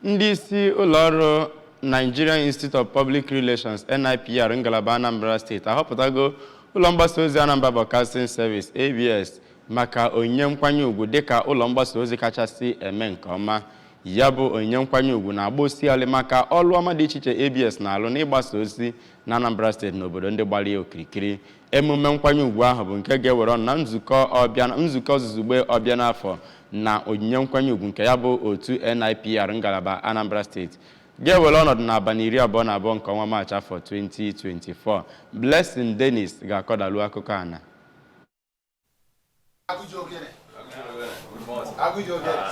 Ndị isi ụlọọrụ Nigerian Institute of Public Relations, NIPR, ngalaba Anambra Steeti ahọpụtago ụlọ mgbasa ozi Anambra Broadcasting Service, ABS, maka onyinye nkwanye ugwu dịka ụlọ mgbasa ozi kachasị eme nke ọma. Ya bụ onyinye nkwanye ugwu na-agba osialị maka ọlụ ọma dị iche iche ABS na-alụ n'ịgbasa ozi na Anambra Steeti na obodo ndị gbara ya okirikiri. Emume nkwanye ugwu ahụ bụ nke ga-ewere ọnụ na nzukọ ọbịa nzukọ zuzugbe ọbịa n'afọ na onyinye nkwanye ugwu nke ya bụ otu NIPR ngalaba Anambra Steeti ga-ewere ọnọdụ n'abalị 22 nke ọnwa Maachị afọ 2024. Blessing Dennis ga-akọdalu akụkọ a na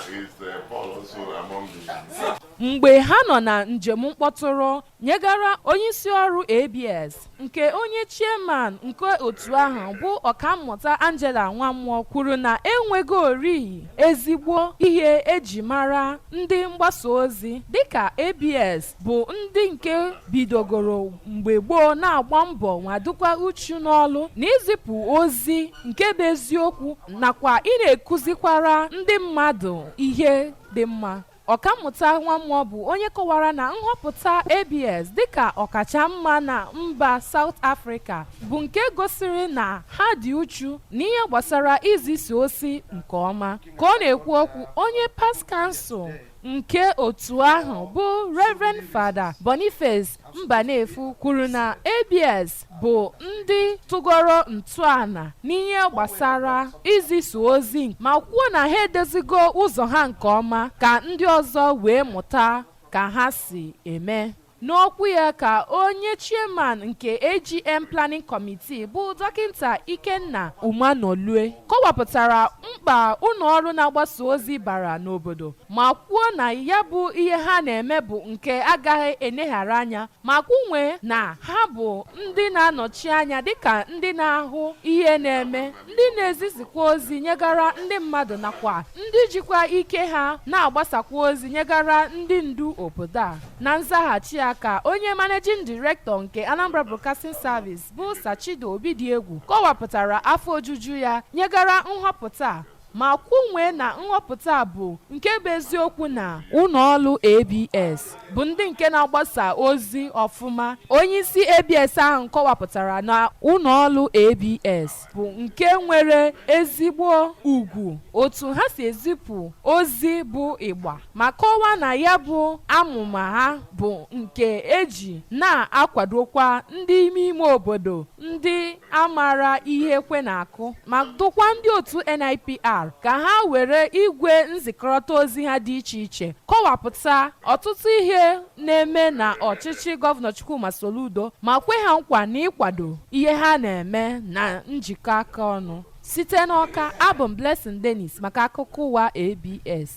Is Paul also among the Mgbe ha nọ na njem mkpọtụrụ nyegara onyeisi ọrụ ABS, nke onye chairman nke otu ahụ bụ Ọkammụta Angela Nwammụọ, kwuru na enwegori ezigbo ihe eji mara ndị mgbasa ozi dịka ABS, bụ ndị nke bidogoro mgbe gboo na-agba mbọ nwadukwa uchu n'ọlụ na izipụ ozi nke bụ eziokwu nakwa ị na-ekụzikwara ndị mmadụ ihe dị mma. Ọkammụta Nwammụọ bụ onye kọwara na nhọpụta ABS dịka ọkacha mma na mba South Africa bụ nke gosiri na ha dị uchu n'ihe gbasara izisa ozi nke ọma. Ka ọ na-ekwu okwu, onye past council nke otu ahụ bụ Reverend Fada Boniface Mbanefu kwuru na ABS bụ ndị tụgoro ntọala n'ihe gbasara izisa ozi, ma kwuo na ha edozigo ụzọ ha nke ọma ka ndị ọzọ wee mụta ka ha si eme. N'okwu ya ka onye chairman nke AGM Planning Committee bụ Dọkịta Ikenna Umanolue kọwapụtara mkpa ụlọọrụ na-agbasa ozi bara n'obodo, ma kwuo na ya bụ ihe ha na-eme bụ nke agaghị eneghara anya, ma kwunwe na ha bụ ndị na-anọchi anya dịka ndị na-ahụ ihe na-eme, ndị na-ezizikwa ozi nyegara ndị mmadụ, nakwa ndị jikwa ike ha na-agbasakwa ozi nyegara ndị ndu obodo a. Na nzaghachi ya ka onye managing director nke Anambra Broadcasting Service bụ Sachido Obidiegwu kọwapụtara afọ ojuju ya nyegara nhọpụta, ma kwunwee na nhọpụta bụ nke bụ eziokwu na ụlọọrụ ABS bụ ndị nke na-agbasa ozi ọfụma. Onyeisi ABS ahụ kọwapụtara na ụlọọrụ ABS bụ nke nwere ezigbo ugwu otu ha si ezipụ ozi bụ ịgba, ma kọwaa na ya bụ amụma ha bụ nke eji na-akwadokwa ndị ime ime obodo, ndị amara ihe ekwe na-akụ, ma dụkwa ndị otu NIPR ka ha were igwe nzikọrịta ozi ha dị iche iche kọwapụta ọtụtụ ihe na-eme na ọchịchị Gọvanọ Chukwuma Soludo, ma kwe ha nkwa na ịkwado ihe ha na-eme na njikọ aka ọnụ. Site n'Ọka, abụ m Blessing Dennis maka akụkọ ụwa ABS.